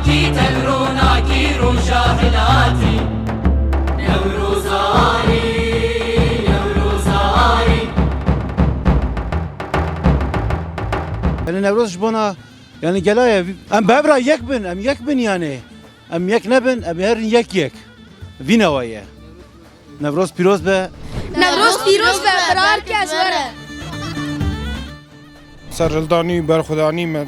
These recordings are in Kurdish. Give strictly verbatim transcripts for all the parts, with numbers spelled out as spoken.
Kî tevronakî roja hilatî. Newrozarî, Newrozarî. Yani Newroz ji bona, yani gela ye, em bi hev re yek bin, em yek bin yani. Em yek nebin, em herin yek yek. Vî newa ye. Newroz pîroz be. Newroz pîroz be, bi her kes were. Serhildanî, berxwedanî me,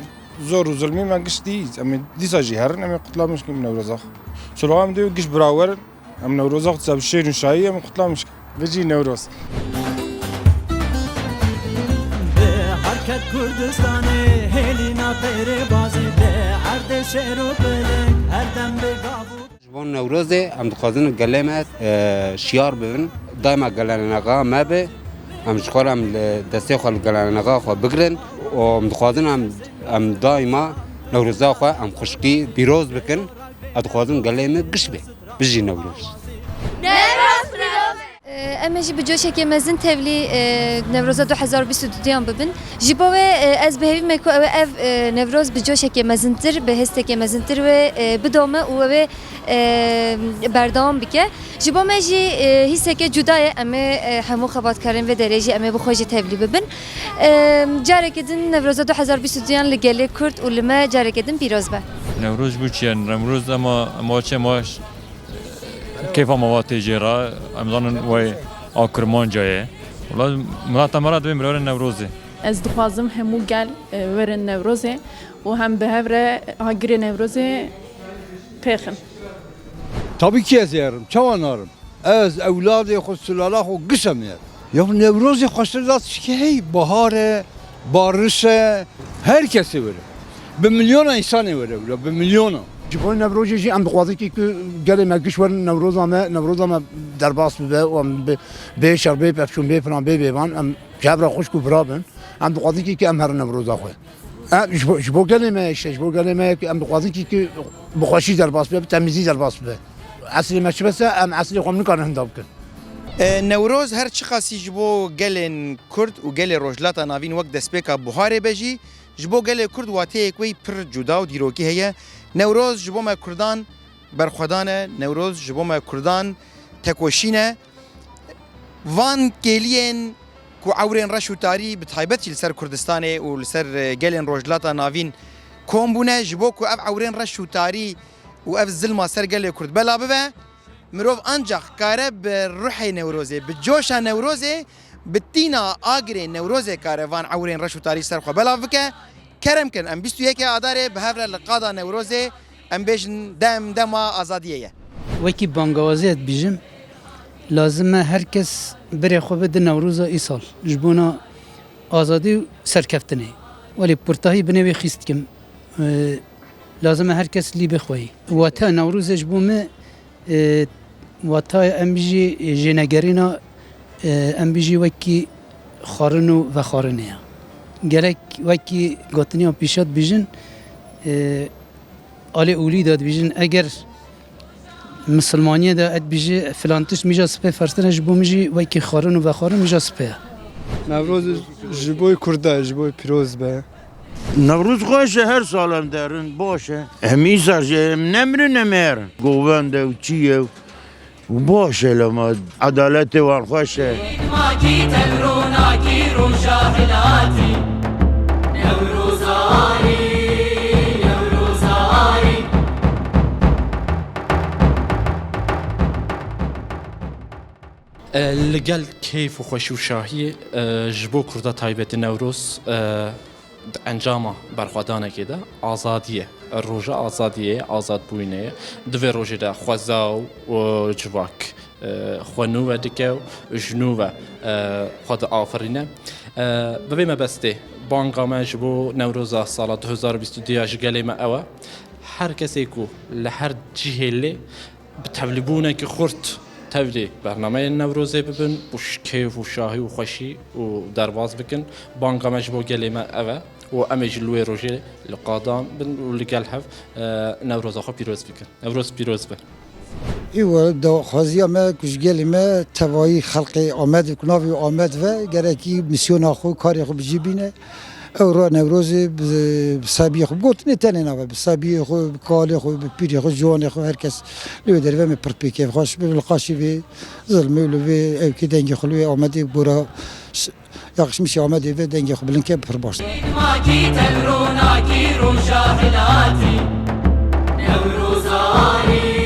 zor û zilmî me gişt dît. Em ê dîsa jî herin, em ê qutlamiş kim Newroza xwe. Sulawa em dê giş birawer in. Em Newroza xwe dîsa bi şêr û şahî em ê qutlamiş kim. Bijî Newroz. Bi herket Kurdistanê, hêlîna pêrê bazî, bi erdê şêr û piling, her dem bi gav û Ji bo Newrozê em dixwazin gelê me, e, şiyar bibin. Daima gelenexa me be. Em ji xwe re em li destê xwe li gelenexa xwe bigirin. Û em dixwazin em, em daima Newroza xwe em xweşikî pîroz bikin. Ez dixwazim gelê me giş be. Bijî Newroz. Newroz pîroz be. Em ê jî bi coşekê mezin tevlî, e, Newroza du hezar bîst û duyan bibin. Ji bo wê, e, ez bihêvî me ku ew ê ev, e, Newroz bi coşekê mezintir, bi hêstekê mezintir wê, e, bidome û ew ê, e, berdewam bike. Ji bo me jî, e, hîseke cuda ye, em ê, e, hemû xebatkarên vê derê jî em ê bi xwe jî tevlî bibin. E, careke din Newroza du hezar bîst û duyan li gelê Kurd û li me careke din pîroz be. Newroz ji bo çi ye? Newroz ema, ema çi, ema Keyfa me wa tê jê re, em zanin wey a Kurmanca ye. Wela milata me re divê mirorê Newrozê. Ez dixwazim hemû gel, e, werin Newrozê û hem bi hev re agirê Newrozê pêxin. Tabii ki ez ê herim. Çawa narim? Ez, ewladê xwe, sulala xwe giş em ê herim. Ya Newrozê xweştir da tişkî hey, bahar e, bariş e, her kesê were. Bi milyona însanê were wila, bi milyona. Ji bo Newrozê jî em dixwazin kî ku gelê me giş werin Newroza me, Newroza me derbas bibe û em bi, bê şer, bê pevçûn, bê filan, bê bêvan, em ji hev re xwişk û bira bin. Em dixwazin kî ku em herin Newroza xwe. E, ji bo, ji bo gelê me, işte, ji bo gelê me ku em dixwazin kî ku bi xweşî derbas bibe, bi temîzî derbas bibe. Eslê me çi bes e, em eslê xwe nikarin hinda bikin. E, Newroz her çiqasî ji bo gelên Kurd û gelê Rojhilata Navîn wek destpêka buharê be jî, ji bo gelê Kurd wateyek wê pir cuda û dîrokî heye. Newroz ji bo me Kurdan berxwedan e, Newroz ji bo me Kurdan tekoşîn e. Van kêliyên ku ewrên reş û tarî, bi taybet jî li ser Kurdistanê û li ser, e, gelên Rojhilata Navîn kom bûne, ji bo ku ev ewrên reş û tarî û ev zilma ser gelê Kurd bela bibe, mirov ancax kare bi ruhê Newrozê, bi coşa Newrozê, bi tîna agirê Newrozê kare van ewrên reş û tarî ser xwe belav bike. Kerem kin, em bîst û yekê Adarê bi hev re li qada Newrozê em bêjin dem dema azadiyê ye. Wekî bangawazê ez dibêjim, lazim e her kes birê xwe bide Newroza îsal ji bona azadî û serkeftinê. Welê pirtahî binê wê xîz dikim. E, lazim e her kes lî bixweyî. Wata Newrozê ji bo me, e, wata em bijî jênegerîna, e, em bijî wekî xwarin û vexwarinê ye. Gerek wekî gotiniya pîşa dibêjin, e, alê olî de dibêjin, eger misilmaniyê de ez dibêjî filan tişt mîja spê ferz tine, ji bo min jî wekî xwarin û vexwarin mîja spê ye. Newroz ji bo Kurda, ji bo pîroz be. Newroz xweş e, her sal em derin, baş e. Em îsal jî em nemirin, em herin. Govend e û çi ye û baş e, lema edaletê wan xweş e. Makî tevronakî roja hilatî. Newrozarî, Newrozarî. E, li gel keyf û xweşî û şahiyê, e, ji bo Kurda taybetî Newroz, e, di encama berxwedanekê de azadî ye. Roja azadiyê ye, azadbûyînê ye. Di vê rojê de xweza û, û civak, e, xwe nû ve dike û ji nû ve, e, xwe diafirîne. E, bi vê mebestê banga me ji bo Newroza sala du hezar bîst û du ya ji gelê me ew e. Her kesê ku li her cihê lê bi tevlîbûnekî xurt tevlî bernameyên Newrozê bibin û ş-, keyf û şahî û xweşî û derbas bikin. Banga me ji bo gelê me ev e û em ê jî li wê rojê li qadan bin û li gel hev, e, Newroza xwe pîroz bikin. Newroz pîroz be. Îwa daxwaziya me ku ji gelê me tevayî xelkê Amed, ku navê Amed ve, gerekî misyona xwe, karê xwe bi cî bîne. Ew ra Newrozê bi, bi sabiyê xwe, bi gotinê tenê nave, bi sabiyê xwe, bi kalê xwe, bi pîrê xwe, ciwanê xwe, her kes li wê derve me pir pê kêfxweş bi, li qaşî vê zilmê û li vê ewkê dengê xwe li wê Amedê gora ş-, yaqişmişê Amedê ve dengê xwe bilind ke pir baş. Makî tevronakî roja hilatî, Newrozanî.